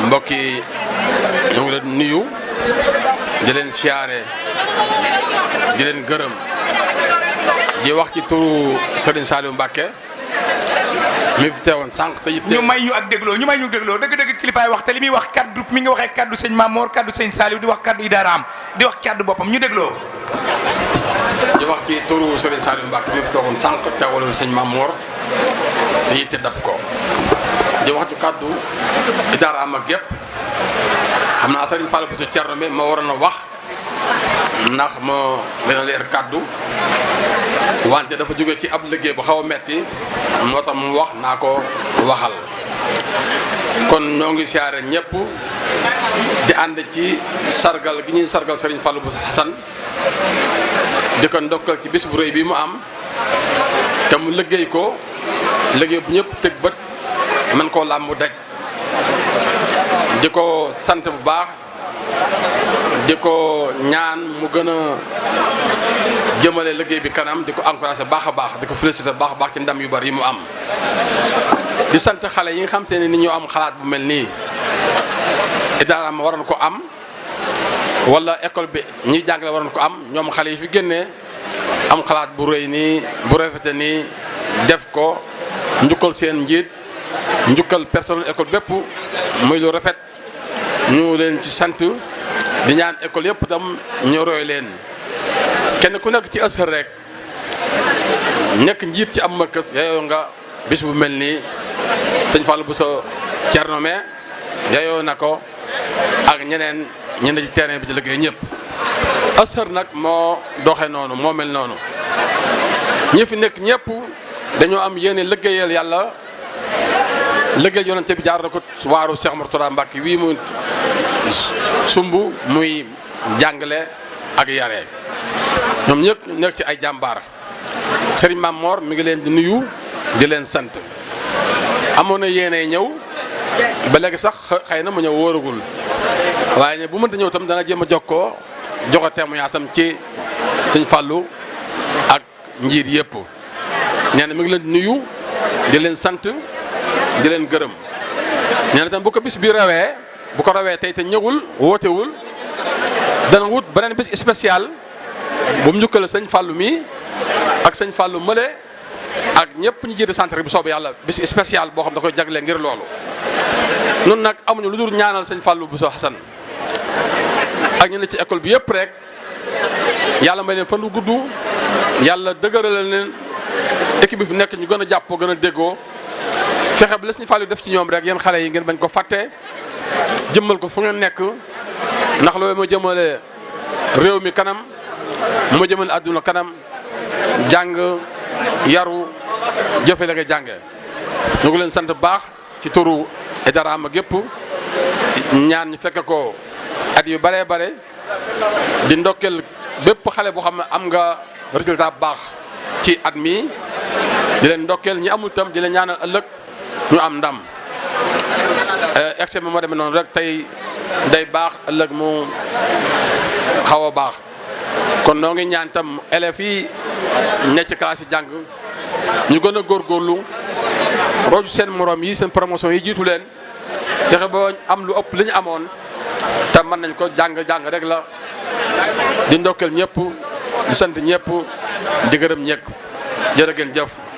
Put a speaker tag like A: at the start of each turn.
A: mbokk yi ñu ngi leen nuyu di leen siyaare di leen gërëm di wax ci turu Serigne Saliou Mbacké mi fi teewoon sànq te it.
B: ñu may ñu dégloo dëgg-dëgg kilifaay wax te li muy wax kaddu mi ngi waxee kaddu sëñ Mamor kaddu sëñ Saliou di wax kaddu Idaraam di wax kaddu boppam ñu dégloo.
A: di wax ci turu Serigne Saliou Mbacké mi fi teewoon sànq teewaloon sëñ Mamor te it dab ko di wax ci kaddu Idaraam ak yëpp xam naa Serigne Fallou Bousso Thierno mi ma waroon a wax ndax moo gën a leer kaddu. wante dafa jóge ci ab liggéey bu xaw a metti moo tax mu wax naa ko waxal kon ñoo ngi siyaare ñëpp di ànd ci sargal gi ñuy sargal Serigne Fallou Bousso Hassane di ko ndokkal ci bis bu rëy bi mu am te mu liggéey ko liggéey bu ñëpp teg bët mën koo làmb daj di ko sant bu baax di ko ñaan mu gën a jëmale liggéey bi kanam di ko encouragé baax a baax di ko félicité baax a baax ci ndam yu bari yi mu am di sant xale yi nga xam te ne ni ñoo am xalaat bu mel nii Idaraam waroon ko am wala école bi ñiy jàngale waroon ko am ñoom xale yi fi génnee am xalaat bu rëy nii bu rafete nii def ko njukkal seen njiit njukkal personnel école bépp muy lu rafet ñu leen ci sant di ñaan école yëpp tam ñu roy leen kenn ku nekk ci ësër rek nekk njiit ci am makës yayoo nga bis bu mel nii sëñ Fallou Bousso Thierno me yayoo na ko ak ñeneen ci terrain bi ci liggéey ñëpp ësër nag moo doxe noonu moo mel noonu ñi fi nekk ñëpp dañoo am yéene liggéeyal yàlla liggéeyal yonente bi jaar na ko waaru Cheikh Mourtada Mbacké wii mu sumb muy jàngale ak yare ñoom ñëpp nekk ci ay jàmbaar Serigne Mamor mi ngi leen di nuyu di leen sant amoon na yéene ñëw ba léegi sax xëy na mu ñëw wóoragul waaye ne bu mënta ñëw tam dana jéem a jokkoo joxe témoignage am ci sëñ Fallou ak njiit yëpp nee na mi ngi leen di nuyu di leen sant di leen gërëm nee na tam bu ko bis bi rawee bu ko rawee tey te ñëwul wootewul dana wut beneen bis spécial bu mu njukkale sëñ Fallou mi ak sëñ Fallou mële ak ñëpp ñu jiite centre bi soobu yàlla bis spécial boo xam da koy jagle ngir loolu nun nag amuñu lu dul ñaanal sëñ Fallou Bousso Hassane ak ñu ne ci école bi yëpp rek yàlla may leen fan lu gudd yàlla dëgëral leen équipe bi fi nekk ñu gën a jàppoo gën a déggoo fexe bi la sëñ Fallou def ci ñoom rek yéen xale yi ngeen bañ ko fàtte jëmmal ko fu ngeen nekk ndax loolu moo jëmale réew mi kanam moo jëmale àdduna kanam jàng yaru jëfe la nga jànge ñu ngi leen sant baax ci turu Idaraam ak gépp ñaan ñu fekk ko at yu bare bare di ndokkeel bépp xale boo xam ne am nga résultat bu baax ci at mi di leen ndokkeel ñi amul tam di leen ñaanal ëllëg ñu am ndam examen moo demee noonu rek tey day baax ëllëg mu xaw a baax kon noo ngi ñaan tam élèves yi ne ci classe yi jàng ñu gën a góorgóorlu roju seen morom yi seen promotion yi jiitu leen fexe ba am lu ëpp li ñu amoon te mën nañ ko jàng rek la di ndokkeel ñëpp di sant ñëpp di gërëm ñëpp jërë ngeen jëf